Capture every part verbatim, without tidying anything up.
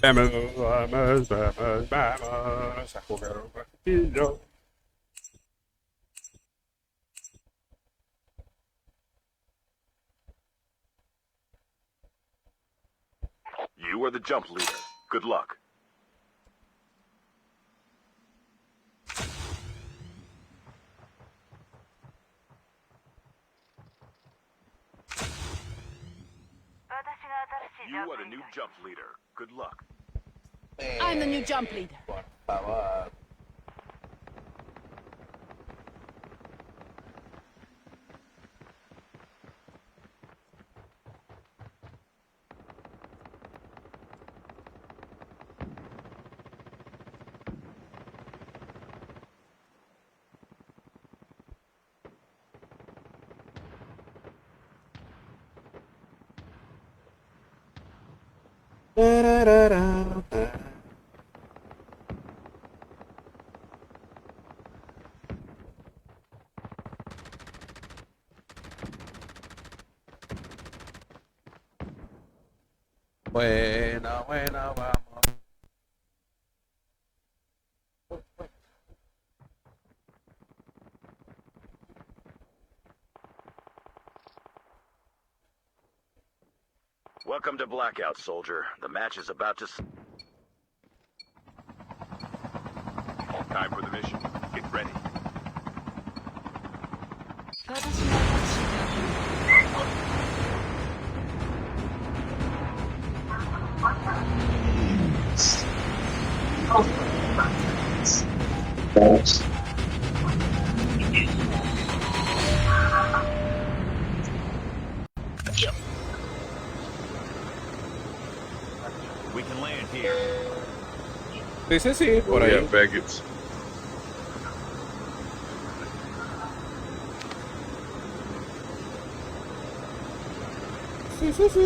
Vamos, vamos, vamos, vamos a jugar un ratillo. You are the jump leader. Good luck. You are the new jump leader. Good luck. I'm the new jump leader. Buena, buena, vamos. Welcome to Blackout, soldier. The match is about to s- Time for the mission. Get ready. We can land here. Sí, sí, sí, por ahí. Oh, yeah, faggots. Sí, sí, sí.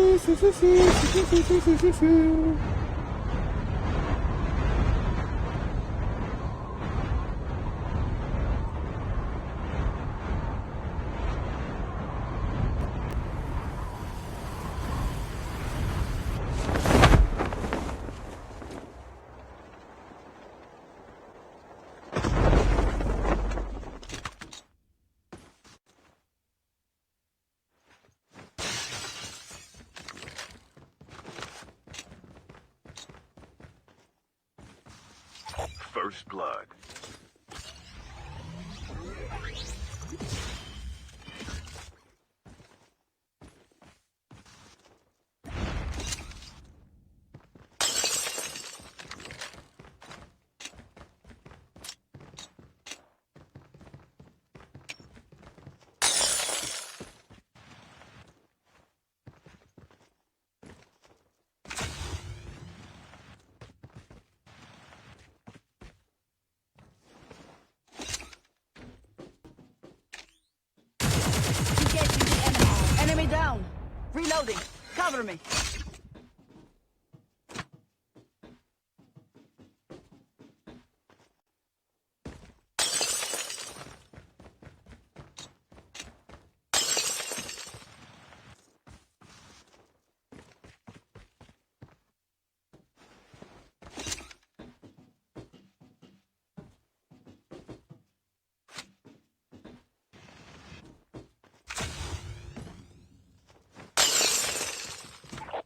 First blood. Engaging the enemy. Enemy down. Reloading. Cover me.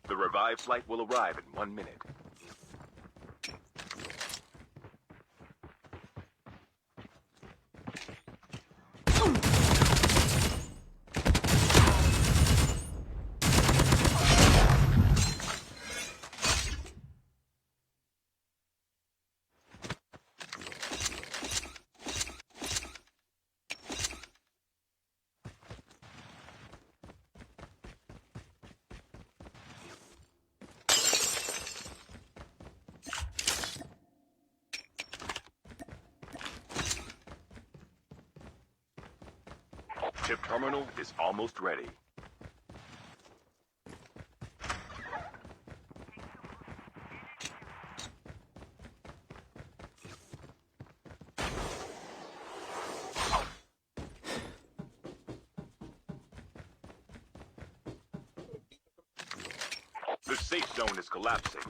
The revived flight will arrive in one minute. Chip terminal is almost ready. The safe zone is collapsing.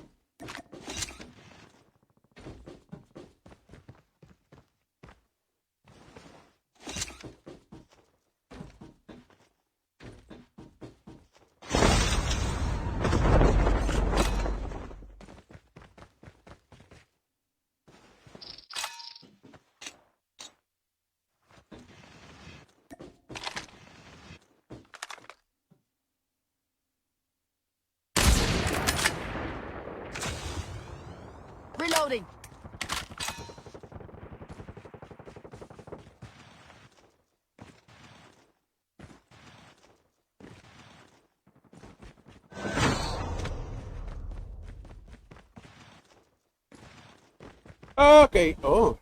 Ok, oh.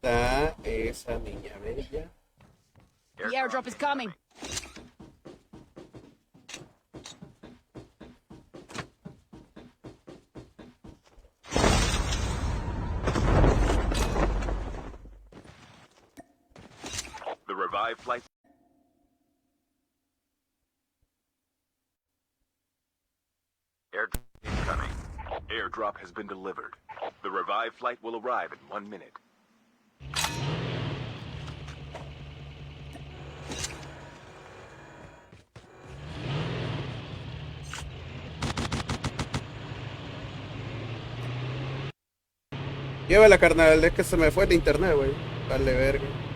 Está esa niña bella. The airdrop is coming. The revived flight. Airdrop incoming. Airdrop has been delivered. The revived flight will arrive in one minute. Llévala, carnal, es que se me fue el internet, güey. Vale, verga.